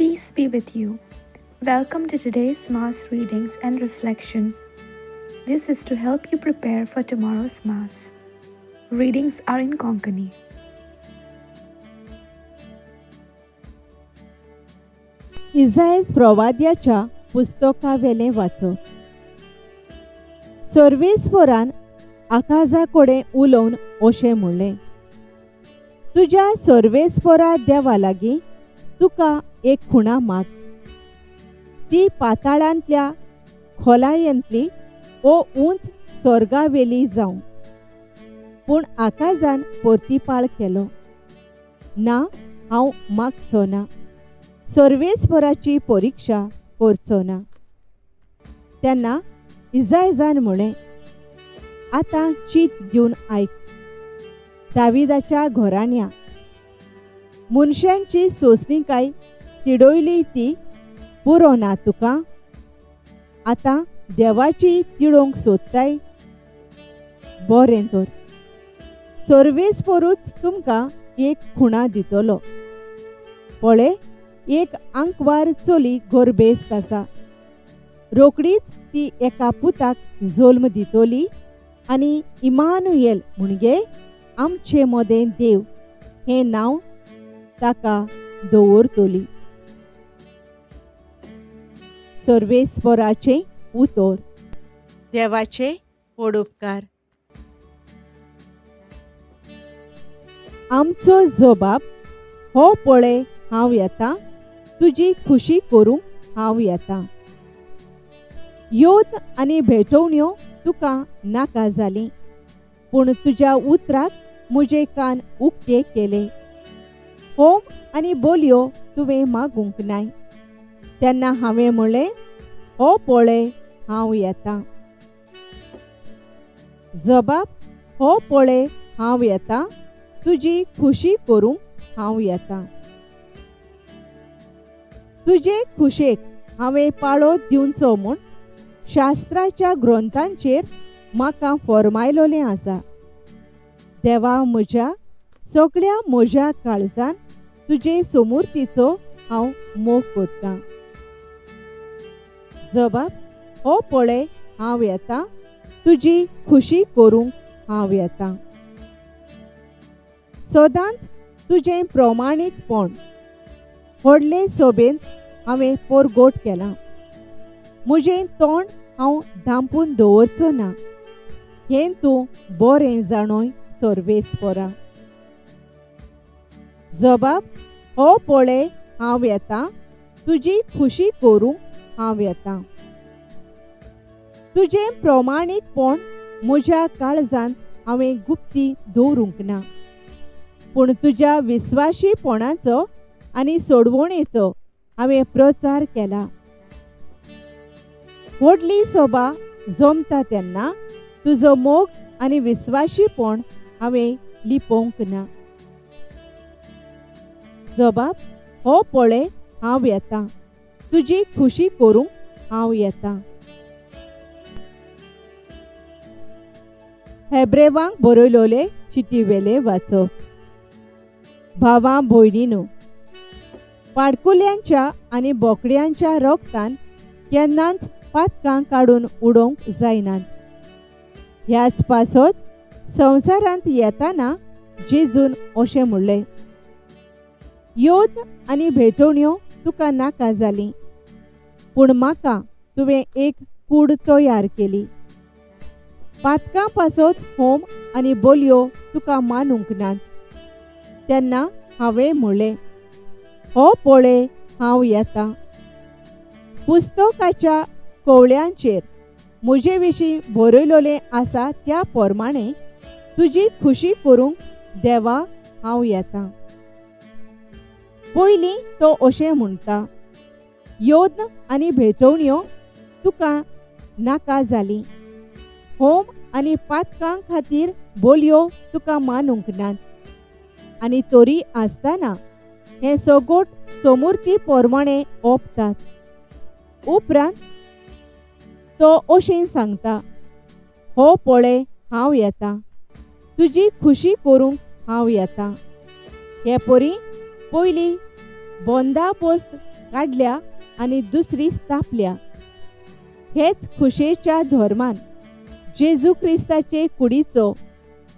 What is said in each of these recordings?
Peace be with you. Welcome to today's Mass readings and reflections. This is to help you prepare for tomorrow's Mass. Readings are in Konkani. इजायस प्रवाद्याच्या पुस्तकावेलें वाचप. सर्वेस्परान Akaza कडेन उलोवन अशें म्हणलें, तुज्या सर्वेस्परा देवा लागीं तुका एक खुणा माग, ती पाताळांतल्या खोलायेंतली ओ उंच स्वर्गावेली जावं. पूण आकाजान परतिपाळ केलो, ना, हांव मागचो ना, सर्वेस्पराची परिक्षा करचो ना. तेन्ना इजायजान म्हळें, आतां चीत दिवन आयक, दाविदाच्या घराण्या, मनशांची सोंसणीकाय तिडयली ती पुरो ना तुका, आतां देवाची तिडोवंक सोदताय? बरें तर, सर्वेस्परूच तुमकां एक खुणा दितलो. पळय, एक आंकवार चली गर्भेस्त आसा, रोकडीच ती एका पुताक जल्म दितली आनी इमानुएल म्हणजे आमचे मदें देव हें नांव ताका दवरतली. सर्वेस्पराचें उतर. देवाचे पडुपकार. आमचो जबाब, हो पळय हांव येता, तुजी खुशी करूंक हांव येता. योत आनी भेटवण्यो तुका नाका जाली, पूण तुज्या उतराक म्हजे कान उक्ते केले. होम आनी बोलयो तुवें मागूंक नाय. तेन्ना हांवें म्हणलें, हो पळय हांव येता. जबाब, हो पळय हांव येता, तुजी खुशी करूंक हांव येता. तुजे खुशेक हांवें पाळो दिवचो म्हूण शास्त्राच्या ग्रंथांचेर म्हाका फॉर्मायलोलें आसा. देवा म्हज्या, सगळ्या म्हज्या काळजान तुजे सोमुर्तीचो हांव मोग करतां. जबाब, हो पळय हांव येता, तुजी खुशी करूंक हांव येता. सदांच तुजें प्रमाणीकपण व्हडले सोबेंत हांवें पोरगोट केलां. म्हजें तोंड हांव धांपून दवरचो ना, हें तूं बरें जाणोय सर्वेस्परा. जबाब, हो पळय हांव येता, तुजी खुशी करूंक हांव येता. तुजें प्रमाणीकपण म्हज्या काळजांत हांवें गुप्ती दवरूंक ना, पूण तुज्या विस्वाशीपणाचो आनी सोडवणेचो हांवें प्रचार केला. व्हडली सोबा जमता तेन्ना तुजो मोग आनी विस्वाशीपण हांवें लिपोवंक ना. जबाब, हो पळय हांव येता, तुजी खुशी करूंक हांव येता. हेब्रेवांक बरयलोले चिटीवेले वाचप. भावां भयणीनू, पाडकुल्यांच्या आनी बोकड्यांच्या रोगतान केन्नाच पातकां काडून उडोवंक जायनात. ह्याच पासत संवसारांत येताना जेजून अशें म्हणलें, योत आनी भेटवण्यो तुका नाका जाली, पूण म्हाका तुवें एक कूड तयार केली. पातकां पासत होम आनी बोलयो तुका मानूंक नात. तेन्ना हांवें म्हणलें, हो पळय हांव येता. पुस्तकाच्या कवळ्यांचेर म्हजे विशीं बरयलोलें आसा त्या प्रमाणे तुजी खुशी करूंक देवा हांव येता. पयलीं तो अशें म्हणटा, योद्न आनी भेटवण्यो तुका नाका जाली, होम आनी पातकां खातीर बोलयो तुका मानूंक नात. आनी तरी आसतना हें सगोट सोमुर्ती प्रमाणे ओंपतात. उपरांत तो अशें सांगता, हो पळय हांव येता, तुजी खुशी करूंक हांव येता. हे परी पयलीं बोंदापोस्त काडल्या आनी दुसरी स्थापल्या. हेच खुशेच्या धर्मान जेजू क्रिस्ताचे कुडीचो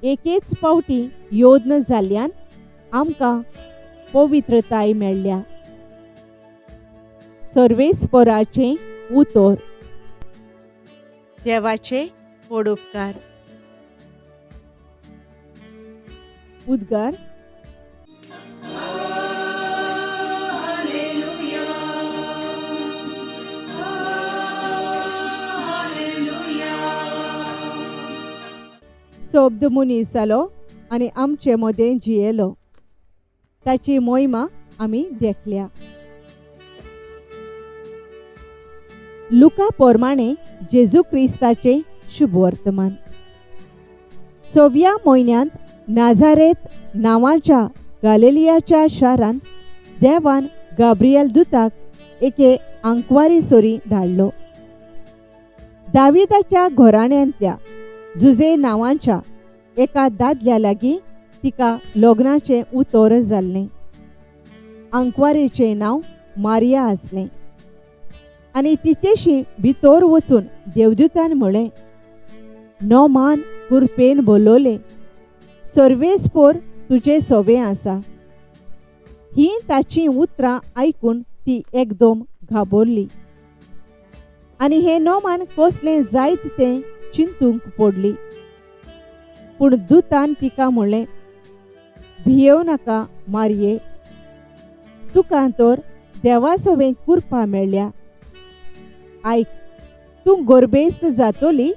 एकेच पावटी योद्न जाल्ल्यान आमकां पवित्रताय मेळ्ळ्या. सर्वेस्पराचें उतर. देवाचे व्हड उपकार. उद्गार. सोब्द मनीस जालो आनी आमचे मदें जियेलो. ताची मोहिमा आमी देखल्या. लुका पोरमाणे जेजू क्रिस्ताचें शुभवर्तमान. 6व्या म्हयन्यांत नाझारेत नांवाच्या गालिलियाच्या शारांत देवान गाब्रियल दुताक एके आंकवारी सोरी धाडलो. दाविदाच्या घराण्यांतल्या जुजे नांवाच्या एका दादल्या लागीं तिका लग्नाचें उतर जाल्लें. आंकवारेचें नांव मारिया आसलें आनी तिचेशी भितर वचून देवदूतान म्हळें, नोमान कुरपेन बोलवलें, सर्वेस्पोर तुजें सोवें आसा. हीं ताचीं उतरां आयकून ती एकदम घाबरली आनी हें नोमान कसलें जायत तें चिंतूंक पडली. पूण दुतान तिका म्हणलें, भियेव नाका मारये, तुका तर देवा सोवें कुरपा मेळ्ळ्या. आयक, तूं गोरबेस्त जातोली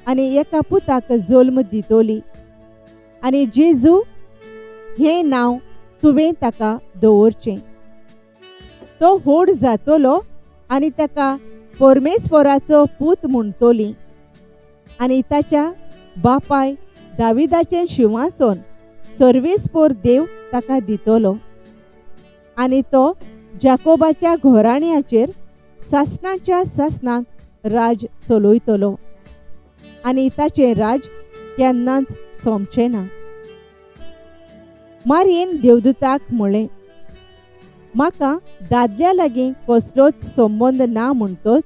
आनी एका पुताक जल्म दितोली आनी जेजू हें नांव तुवें ताका दवरचें. तो व्हड जातलो आनी ताका परमेश्वराचो पूत म्हणटली आनी ताच्या बापाय दाविदाचें शिंवासन सर्वेस्पोर देव ताका दितलो आनी तो जाकोबाच्या घराण्याचेर सासणाच्या सासणाक राज चलयतलो आनी ताचें राज केन्नाच सोंपचें ना. मारयेन देवदूताक म्हळें, म्हाका दादल्या लागीं कसलोच संबंद ना म्हणटोच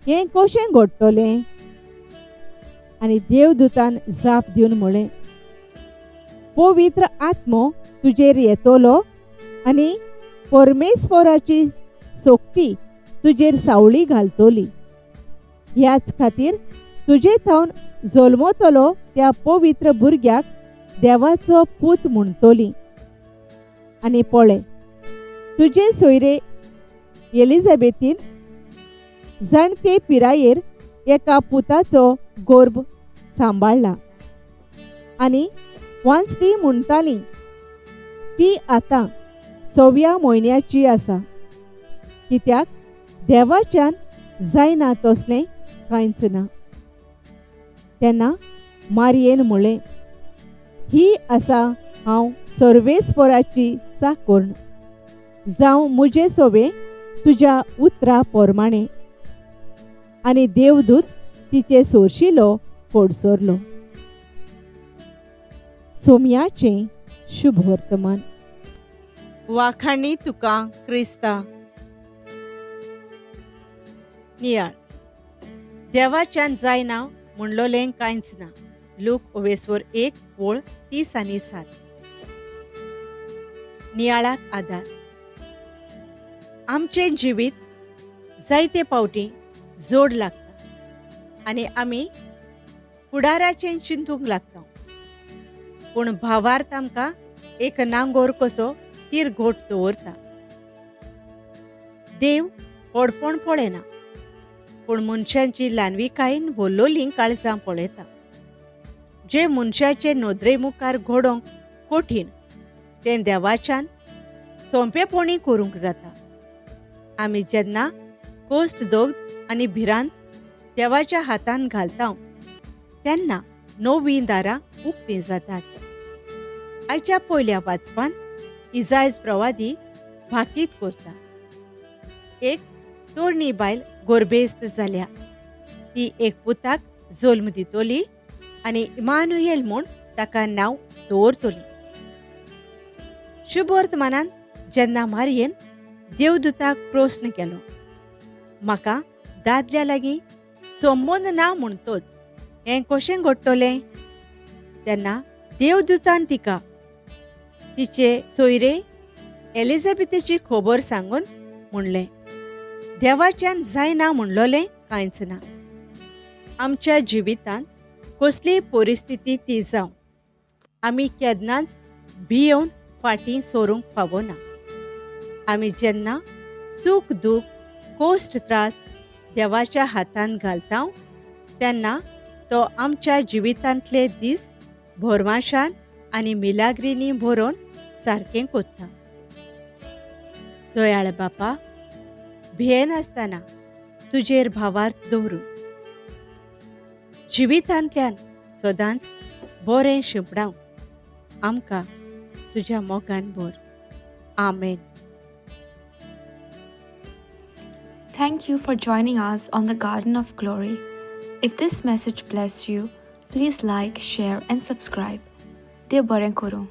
हें कशें घडटलें? आनी देवदूतान जाप दिवन म्हळें, पवित्र आत्मो तुजेर येतलो आनी परमेश्वराची शक्ती तुजेर सावळी घालतली. ह्याच खातीर तुजे थावन जल्मतलो त्या पवित्र भुरग्याक देवाचो पूत म्हणटली. आनी पळय, तुजे सोयरे एलिझाबेथीन जाणटे पिरायेर एका पुताचो गर्भ सांबाळ्ळा आनी वांचटी म्हणटाली, ती आतां 6व्या म्हयन्याची आसा, कित्याक देवाच्यान जायना तसलें कांयच ना. तेन्ना मारयेन म्हळें, ही आसा हांव सर्वेस्पराची चाकोर्ण, जावं म्हजे सोवें तुज्या उतरा पोरमाणें. आनी देवदूत तिचे सोरशिलो फोडसरलो. सोम्याचें शुभवर्तमान. वाखाणी तुका क्रिस्ता. नियाळ. देवाच्यान जायना म्हणलोलें कांयच ना. लूक ओवेस्वर 1 ओळ 30 आनी 7. नियाळाक आदार. आमचें जिवीत जायते पावटी जोड लागता आनी आमी फुडाराचें चिंतूंक लागता, पूण भावार्थ आमकां एक नांगोर कसो तीर घोट दवरता. देव व्हडपण पळयना, पूण मनशांची ल्हानविकायेन भरलोलीं काळजां पळयता. जे मनशाचे नदरे मुखार घडोवंक कठीण तें देवाच्यान सोंपेपणी करूंक जाता. आमी जेन्ना कोश्ट दोग आनी भिरांत देवाच्या हातान घालता तेन्ना नवीं दारां उक्तीं जातात. आयच्या पयल्या वाचपान इजायज प्रवादी भाकीत करता. एक तरणी बायल गोरबेस्त जाल्या, ती एक पुताक जल्म दितली आनी इमानुएल म्हूण ताका नांव दवरतली. शुभवर्तमानान जेन्ना मारयेन देवदूताक प्रस्न केलो, म्हाका दादल्या लागीं संबंद ना म्हणटोच हें कशें घडटलें? तेन्ना देवदूतान तिका तिचे सोयरे एलिझाबेथेची खबर सांगून म्हणलें, देवाच्यान जायना म्हणलोलें कांयच ना. आमच्या जिवितांत कसलीय परिस्थिती ती जावं, आमी केन्नाच भियोवन फाटीं सरूंक फावना. आमी जेन्ना सूख दूख कोश्ट त्रास देवाच्या हातान घालता तेन्ना तो आमच्या जिवितांतले दीस भरवाशान आनी मिलाग्रिनी भरोवन सारकें कोत्ता. दयाळ बापा, भियेनासतना तुजेर भावार्थ दवरून जिवितांतल्यान सदांच बरें शिंपडावंक आमकां तुज्या मोगान भर. आमेन. Thank you for joining us on the Garden of Glory. If this message blessed you, please like, share, and subscribe. देव बरें करूं.